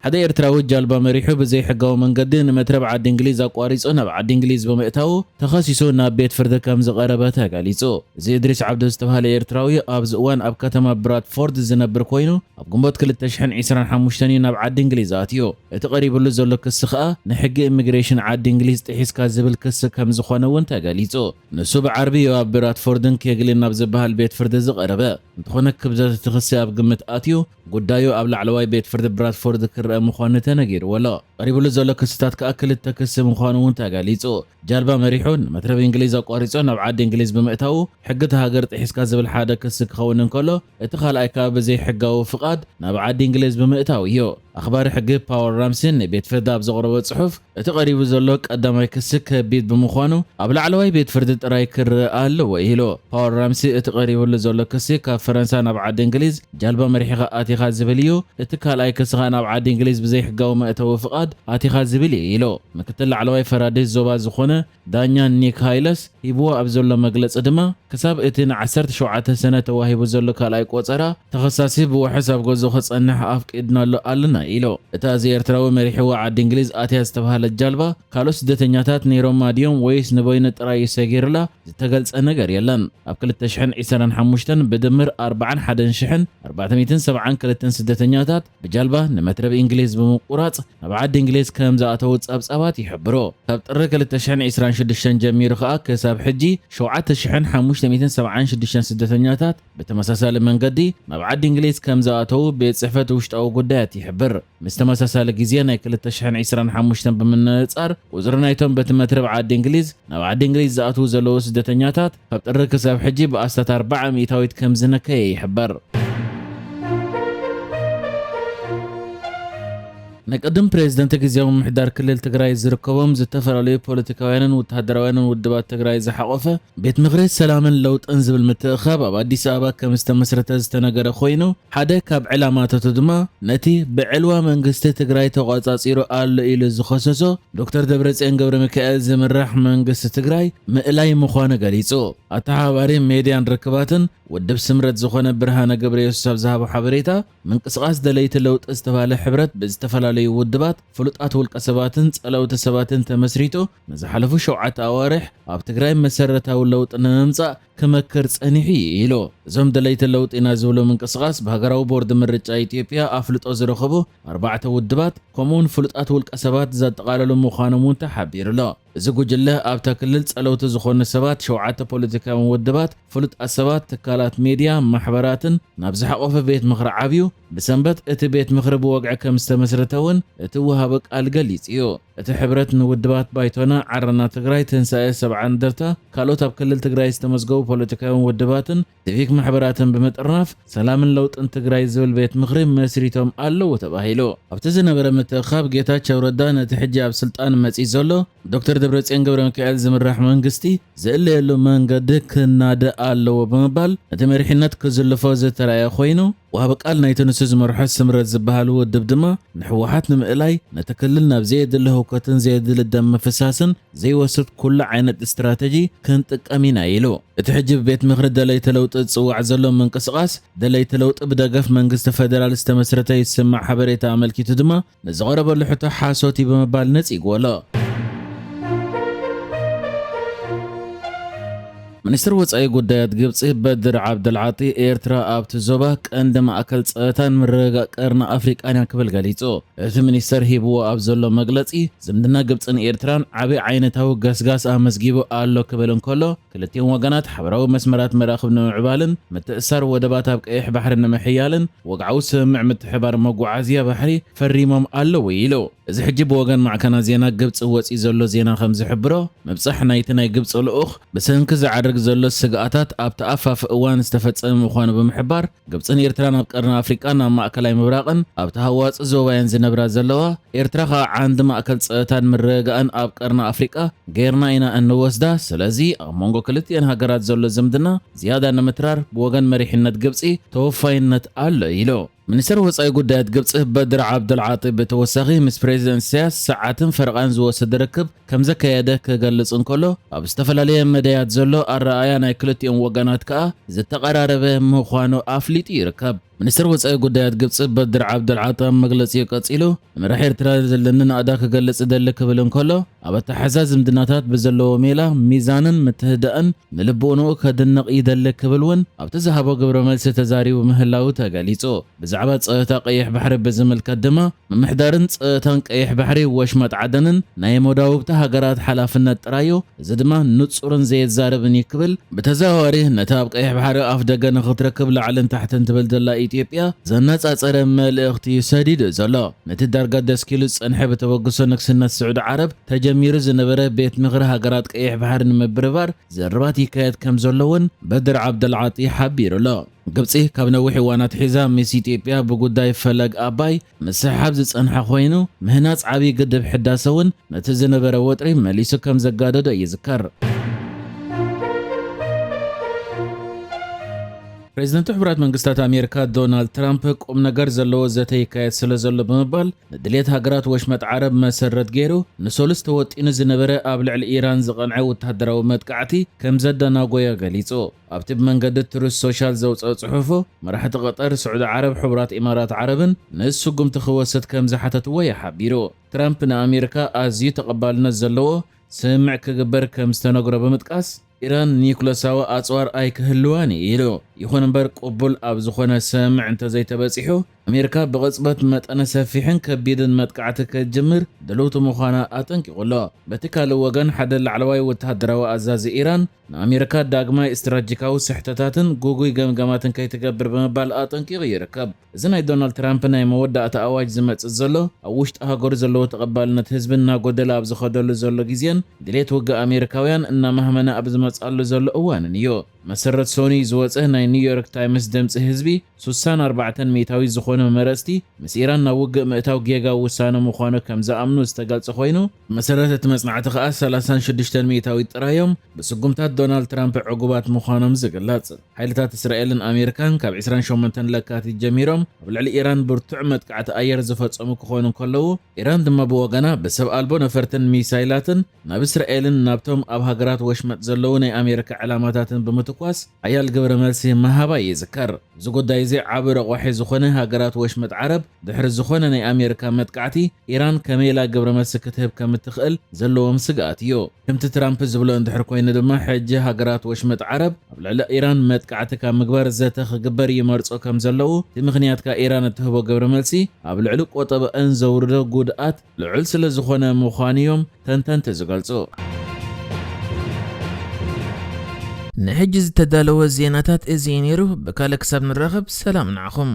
ሓደ ኤርትራዊ ጃልባ መሪሑ ብዘይሕጋዊ መንገዲ ንመትረብ ዓዲ እንግሊዝ ኣቋሪጹ ናብ ዓዲ እንግሊዝ ብምእታዉ ተኸሲሱ ናብ ቤት ፍርዲ ከም ዝቐረበ ተገሊጹ። እዚ እድሪስ ዓብዱ ዝተባህለ ኤርትራዊ ኣብዚ እዋን ኣብ ከተማ ብራድፎርድ ዝነብር ኮይኑ፣ ኣብ ግንቦት ክልተ ሽሕን ዕስራን ሓሙሽተን እዩ ናብ ዓዲ እንግሊዝ ኣትዩ። እቲ ቀሪብሉ ዘሎ ክሲ ከኣ ንሕጊ ኢሚግሬሽን ዓዲ እንግሊዝ ጥሒስካ ዝብል ክሲ ከም ዝኾነ እውን ተገሊጹ። ንሱ ብዓርቢ እዩ ኣብ ብራድፎርድን ኬግሊን ናብ ዝበሃል ቤት ፍርዲ ዝቐረበ። እንተኾነ ክብደት እቲ ክሲ ኣብ ግምት ኣትዩ ጉዳዩ ኣብ ላዕለዋይ ቤት ፍርዲ ብራድፎርድ ክረአ ምዃኑ ተነጊርዎ ኣሎ። ቀሪብሉ ዘሎ ክስታት ከኣ ክልተ ክሲ ምዃኑ እውን ተገሊጹ። ጃልባ መሪሑ ንመትረብ እንግሊዝ ኣቋሪጹ ናብ ዓዲ እንግሊዝ ብምእታዉ ሕጊ እቲ ሃገር ጥሒስካ ዝብል ሓደ ክሲ ክኸውን እንከሎ፣ እቲ ካልኣይ ከኣ ብዘይ ሕጋዊ ፍቓድ ናብ ዓዲ እንግሊዝ ብምእታው እዩ። ኣኽባሪ ሕጊ ፓወል ራምሲ ንቤት ፍርዲ ኣብ ዘቕረቦ ጽሑፍ፣ እቲ ቀሪቡ ዘሎ ቀዳማይ ክሲ ከቢድ ብምዃኑ ኣብ ላዕለዋይ ቤት ፍርዲ ጥራይ ክረአ ኣለዎ ኢሉ። ፓወል ራምሲ እቲ ቀሪብሉ ዘሎ ክሲ ካብ ፈረንሳ ናብ ዓዲ እንግሊዝ ጃልባ መሪሕኻ ኣቲኻ ዝብል እዩ። እቲ ካልኣይ ክሲ ኸኣ ናብ ዓዲ እንግሊዝ ብዘይሕጋዊ መእተዊ ፍቓድ ኣቲኻ ዝብል እዩ ኢሉ። ምክትል ላዕለዋይ ፈራዲ ዞባ ዝኾነ ዳኛ ኒክ ሃይለስ ሂብዎ ኣብ ዘሎ መግለጺ ድማ፣ ክሳብ እቲ ን ዓሰርተ ሸውዓተ ሰነ ተዋሂቡ ዘሎ ካልኣይ ቆጸራ፣ ተኸሳሲ ብዋሕስ ኣብ ገዝኡ ክጸንሕ ኣፍቂድናሉ ኣለና ኢሉ። እታ እዚ ኤርትራዊ መሪሕዋ ዓዲ እንግሊዝ ኣትያ ዝተባህለት ጃልባ፣ ካልኦት ስደተኛታት ነይሮማ ድዮም ወይስ ንበይኑ ጥራይ እዩ ሰጊርላ? ዝተገልጸ ነገር የለን። ኣብ ክልተ ሽሕን ዕስራን ሓሙሽተን ብድምር ኣርባዓን ሓደን ሽሕን ኣርባዕተ ሚእትን ሰብዓን ክልተን ስደተኛታት ብጃልባ ንመትረብ እንግሊዝ ብምቁራጽ ናብ ዓዲ እንግሊዝ ከም ዝኣተዉ ጸብጻባት ይሕብሩ። ካብ ጥሪ ክልተ ሽሕን ዕስራን ሽዱሽተን ጀሚሩ ከኣ ክሳብ ሕጂ ሸውዓተ ሽሕን ሓሙሽተ ሚእትን ሰብዓን ሽዱሽተን ስደተኛታት ብተመሳሳሊ መንገዲ ናብ ዓዲ እንግሊዝ ከም ዝኣተዉ ቤት ጽሕፈት ውሽጣዊ ጉዳያት ይሕብር። ምስ ተመሳሳሊ ግዜ ናይ ክልተ ሽሕን ዕስራን ሓሙሽተን ብምንጻር፣ ቁጽሪ ናይቶም በቲ መትረብ ዓዲ እንግሊዝ ናብ ዓዲ እንግሊዝ ዝኣትዉ ዘለዉ ስደተኛታት ካብ ጥሪ ክሳብ ሕጂ ብኣስታት ኣርብዓ ሚእታዊት ከም ዝነከየ ይሕበር። ናይ ቅድም ፕሬዝደንት ግዜያዊ ምምሕዳር ክልል ትግራይ ዝርከቦም ዝተፈላለዩ ፖለቲካውያንን ወተሃደራውያንን ውድባት ትግራይ ዝሓቖፈ ቤት ምኽሪ ሰላምን ለውጥን ዝብል ምትእኽኻብ ኣብ ኣዲስ ኣበባ ከም ዝተመስረተ ዝተነገረ ኮይኑ፣ ሓደ ካብ ዕላማታቱ ድማ ነቲ ብዕልዋ መንግስቲ ትግራይ ተቖጻጺሩ ኣሎ ኢሉ ዝኸሰሶ ዶክተር ደብረጽዮን ገብረ ሚካኤል ዝምራሕ መንግስቲ ትግራይ ምእላይ ምዃኑ ገሊጹ። ኣተሓባባሪ ሜድያን ርክባትን ውድብ ስምረት ዝኾነ ብርሃነ ገብረየሱስ ኣብ ዝሃቦ ሓበሬታ፣ ምንቅስቓስ ደለይቲ ለውጢ ዝተባህለ ሕብረት ብዝተፈላለዩ ውድባት፣ ፍሉጣት ውልቀ ሰባትን ጸለውቲ ሰባትን ተመስሪቱ ንዝሓለፉ ሸውዓተ ኣዋርሕ ኣብ ትግራይ መሰረታዊ ለውጢ ንምምጻእ ክመክር ጸኒሑ እዩ ኢሉ። እዞም ደለይቲ ለውጢ ኢና ዝብሉ ምንቅስቓስ ብሃገራዊ ቦርድ ምርጫ ኢትዮጵያ ኣፍልጦ ዝረኸቡ ኣርባዕተ ውድባት ከምኡውን ፍሉጣት ውልቀ ሰባት ዘጠቓለሉ ምዃኖም እውን ተሓቢሩ ኣሎ። እዚ ጉጅለ ኣብታ ክልል ጸለውቲ ዝኾኑ ሰባት፣ ሸውዓተ ፖለቲካውያን ውድባት፣ ፍሉጣት ሰባት፣ ትካላት ሜድያ፣ ማሕበራትን ናብ ዝሓቖፈ ቤት ምኽሪ ዓብዩ። ብሰንበት እቲ ቤት ምኽሪ ብወግዒ ከም ዝተመስረተ እውን እቲ ወሃቢ ቃል ገሊጹ እዩ። እቲ ሕብረት ንውድባት ባይቶና፣ ዓረና ትግራይ፣ ትንሳኤ፣ ሰብዓ እንደርታ፣ ካልኦት ኣብ ክልል ትግራይ ዝተመዝገቡ ፖለቲካውያን ውድባትን ሲቪክ ማሕበራትን ብምጥርናፍ ሰላምን ለውጥን ትግራይ ዝብል ቤት ምኽሪ መስሪቶም ኣለዉ ተባሂሉ። ኣብቲ ዝነበረ ምትእኻብ ጌታቸው ረዳ ነቲ ሕጂ ኣብ ስልጣን መጺኡ ዘሎ ዶክተር ደብረጽዮን ገብረ ሚካኤል ዝምራሕ መንግስቲ ዝእለየሉ መንገዲ ክናደ ኣለዎ ብምባል ነቲ መሪሕነት ክዝልፎ ዝተራእየ ኮይኑ፣ ወሃቢ ቃል ናይቲ ንሱ ዝመርሖ ስምረት ዝበሃል ውድብ ድማ ንህወሓት ንምእላይ ነቲ ክልል ናብ ዘየድሊ ህውከትን ዘየድሊ ደም ምፍሳስን ዘይወስድ ኩሉ ዓይነት ስትራተጂ ክንጥቀም ኢና ኢሉ። እቲ ሕጂ ብቤት ምኽሪ ደለይቲ ለውጢ ዝጽዋዕ ዘሎ ምንቅስቓስ፣ ደለይቲ ለውጢ ብደገፍ መንግስቲ ፈደራል ዝተመስረተ ይስማዕ ሓበሬታ ኣመልኪቱ ድማ፣ ንዝቐረበሉ ሕቶ ሓሶት እዩ ብምባል ነጺግዎ ኣሎ። ሚኒስትር ወጻኢ ጉዳያት ግብጺ በድር ዓብደልዓጢ፣ ኤርትራ ኣብቲ ዞባ ቀንዲ ማእከል ጸጥታን ምርግጋእ ቀርኒ ኣፍሪቃን እያ ክብል ገሊጹ። እቲ ሚኒስተር ሂብዎ ኣብ ዘሎ መግለጺ፣ ዝምድና ግብጽን ኤርትራን ዓቢ ዓይነታዊ ገስጋስ ኣመዝጊቡ ኣሎ ክብል እንከሎ፣ ክልቲኦም ወገናት ሓበራዊ መስመራት መራኽብ ንምዕባልን ምትእስሳር ወደባት ኣብ ቀይሕ ባሕሪ ንምሕያልን ወግዓዊ ስምምዕ ምትሕባር መጓዓዝያ ባሕሪ ፈሪሞም ኣለዉ ኢሉ። እዚ ሕጂ ብወገን ማዕከናት ዜና ግብጺ ወጺኡ ዘሎ ዜና ከም ዝሕብሮ፣ ምብጻሕ ናይቲ ናይ ግብጺ ልኡኽ ብሰንኪ ዝዓርግ ዘሎ ስግኣታት ኣብቲ ኣፋፊ እዋን ዝተፈጸመ ምዃኑ ብምሕባር፣ ግብጽን ኤርትራን ኣብ ቀርኒ ኣፍሪቃን ኣብ ማእከላይ ምብራቕን ኣብ ተሃዋጺ ዞባየን ዝነብራ ዘለዋ፣ ኤርትራ ከኣ ዓንዲ ማእከል ጸጥታን ምርግጋእን ኣብ ቀርኒ ኣፍሪቃ ጌርና ኢና እንወስዳ። ስለዚ ኣብ መንጎ ክልቲኤን ሃገራት ዘሎ ዝምድና ዝያዳ ንምትራር ብወገን መሪሕነት ግብጺ ተወፋይነት ኣሎ ኢሉ። ሚኒስተር ወጻኢ ጉዳያት ግብጺ በድር ዓብደልዓጢ ብተወሳኺ ምስ ፕሬዚደንት ኢሳያስ ሰዓትን ፈረቓን ዝወሰደ ርክብ ከም ዘካየደ ክገልጽ እንከሎ፣ ኣብ ዝተፈላለየ መዳያት ዘሎ ኣረኣእያ ናይ ክልቲኦም ወገናት ከኣ ዝተቐራረበ ምዃኑ ኣፍሊጡ ይርከብ። ሚኒስትር ወጻኢ ጉዳያት ግብጺ በድር ዓብደልዓጣ ኣብ መግለጺኡ ቀጺሉ፣ ንመራሒ ኤርትራ ዘለኒ ናእዳ ክገልጽ እደሊ ክብል እንከሎ፣ ኣብ ኣተሓሕዛ ዝምድናታት ብዘለዎ ሜላ፣ ሚዛንን ምትህዳእን ንልብኡንኡ ከድንቕ ይደሊ ክብል እውን ኣብቲ ዝሃቦ ግብረ መልሲ ተዛሪቡ ምህላዉ ተገሊጹ። ብዛዕባ ጸጥታ ቀይሕ ባሕሪ ብዝምልከት ድማ፣ ምምሕዳርን ጸጥታን ቀይሕ ባሕሪ ወሽመጥ ዓደንን ናይ መዳውብቲ ሃገራት ሓላፍነት ጥራዩ፣ እዚ ድማ ንጹርን ዘየዛርብን እዩ ክብል፣ ብተዘዋዋሪ ነታ ኣብ ቀይሕ ባሕሪ ኣፍ ደገ ንኽትረክብ ላዕልን ታሕትን ትብል ዘላ ኢትዮጵያ ዘነጻጸረ መልእኽቲ እዩ ሰዲዱ ዘሎ። ነቲ ዳርጋ ደስኪሉ ዝጸንሐ ብተበግሶ ንግስነት ስዑዲ ዓረብ ተጀሚሩ ዝነበረ ቤት ምኽሪ ሃገራት ቀይሕ ባሕሪ ንምብርባር ዘረባት ይካየድ ከም ዘሎ እውን በድር ዓብደልዓጢ ሓቢሩ ኣሎ። ግብጺ ካብ ነዊሕ እዋን ኣትሒዛ ምስ ኢትዮጵያ ብጉዳይ ፈለግ ኣባይ ምስሕሓብ ዝጸንሐ ኮይኑ፣ ምህናጽ ዓብዪ ግድብ ሕዳሰ እውን ነቲ ዝነበረ ወጥሪ መሊሱ ከም ዘጋደዶ ይዝከር። ፕሬዚደንት ሕቡራት መንግስታት ኣሜሪካ ዶናልድ ትራምፕ ቁም ነገር ዘለዎ ዘተ ይካየድ ስለ ዘሎ ብምባል፣ ንድሌት ሃገራት ወሽመጥ ዓረብ መሰረት ገይሩ ንሰሉስ ተወጢኑ ዝነበረ ኣብ ልዕሊ ኢራን ዝቐንዐ ወታደራዊ መጥቃዕቲ ከም ዘደናጎዮ ገሊጹ። ኣብቲ ብመንገዲ ትሩዝ ሶሻል ዘውፅኦ ጽሑፉ፣ መራሕቲ ቀጠር፣ ስዑዲ ዓረብ፣ ሕቡራት ኢማራት ዓረብን ንእሱ ስጉምቲ ክወስድ ከም ዝሓተትዎ እዩ ሓቢሩ። ትራምፕ ንኣሜሪካ ኣዝዩ ተቐባልነት ዘለዎ ስምምዕ ክግበር ከም ዝተነግሮ ብምጥቃስ፣ ኢራን ኒውክለሳዊ ኣጽዋር ኣይክህልዋን እዩ ኢሉ። ይኹን እምበር፣ ቅቡል ኣብ ዝኾነ ስምምዕ እንተዘይተበጺሑ፣ ኣሜሪካ ብቕጽበት መጠነ ሰፊሕን ከቢድን መጥቃዕቲ ክትጅምር ድልውቲ ምዃና ኣጠንቂቑ ኣሎ። በቲ ካልእ ወገን፣ ሓደ ላዕለዋይ ወተሃደራዊ ኣዛዚ ኢራን ንኣሜሪካ ዳግማይ ስትራቴጂካዊ ስሕተታትን ግጉይ ገምጋማትን ከይትገብር ብምባል ኣጠንቂቑ ይርከብ። እዚ ናይ ዶናልድ ትራምፕ ናይ መወዳእታ ኣዋጅ ዝመጽእ ዘሎ፣ ኣብ ውሽጢ ሃገሩ ዘለዎ ተቐባልነት ህዝቢ እናጎደለ ኣብ ዝኸደሉ ዘሎ ግዜን ድሌት ውግእ ኣሜሪካውያን እናማህመነ ኣብ ዝመጽኣሉ ዘሎ እዋንን እዩ። መሰረት ሶኒ ዝወጸ ናይ ኒውዮርክ ታይምስ ድምጺ ህዝቢ፣ ስሳን ኣርባዕተን ሚእታዊት ዝኾኑ መረጽቲ ምስ ኢራን ናብ ውግእ ምእታው ጌጋ ውሳነ ምዃኑ ከም ዝኣምኑ ዝተገልጸ ኮይኑ፣ መሰረት እቲ መጽናዕቲ ከኣ ሰላሳን ሽዱሽተን ሚእታዊት ጥራዮም ብስጉምታት ዶናልድ ትራምፕ ዕጉባት ምዃኖም ዝግለጽ። ሓይልታት እስራኤልን ኣሜሪካን ካብ ዕስራን ሸሞንተን ለካቲት ጀሚሮም ኣብ ልዕሊ ኢራን ብርቱዕ መጥቃዕቲ ኣየር ዝፈጸሙ ክኾኑ እንከለዉ፣ ኢራን ድማ ብወገና ብሰብ ኣልቦ ነፈርትን ሚሳይላትን ናብ እስራኤልን ናብቶም ኣብ ሃገራት ወሽመጥ ዘለዉ ናይ ኣሜሪካ ዕላማታትን ብምትኳስ ሓያል ግብረ መልሲ ምሃባ ይዝከር። እዚ ጉዳይ እዚ ዓቢ ረቋሒ ዝኾነ፣ ሃገራት ወሽመጥ ዓረብ ድሕሪ ዝኾነ ናይ ኣሜሪካ መጥቃዕቲ ኢራን ከመይ ኢላ ግብረ መልሲ ክትህብ ከም እትኽእል ዘለዎም ስግኣት እዩ። ከምቲ ትራምፕ ዝብሎ እንድሕር ኮይኑ ድማ፣ ሕጂ ሃገራት ወሽመጥ ዓረብ ኣብ ልዕሊ ኢራን መጥቃዕቲ ካብ ምግባር ዘተ ክግበር ይመርጾ ከም ዘለዉ፣ እቲ ምኽንያት ከኣ ኢራን እትህቦ ግብረ መልሲ ኣብ ልዕሊ ቆጠበአን ዘውርዶ ጉድኣት ልዑል ስለ ዝኾነ ምዃኑ እዮም ተንተንቲ ዝገልጹ። ንሕጂ ዝተዳለወ ዜናታት እዚ እዩ ነይሩ። ብካልእ ክሳብ ንራኸብ፣ ሰላም ንዓኹም።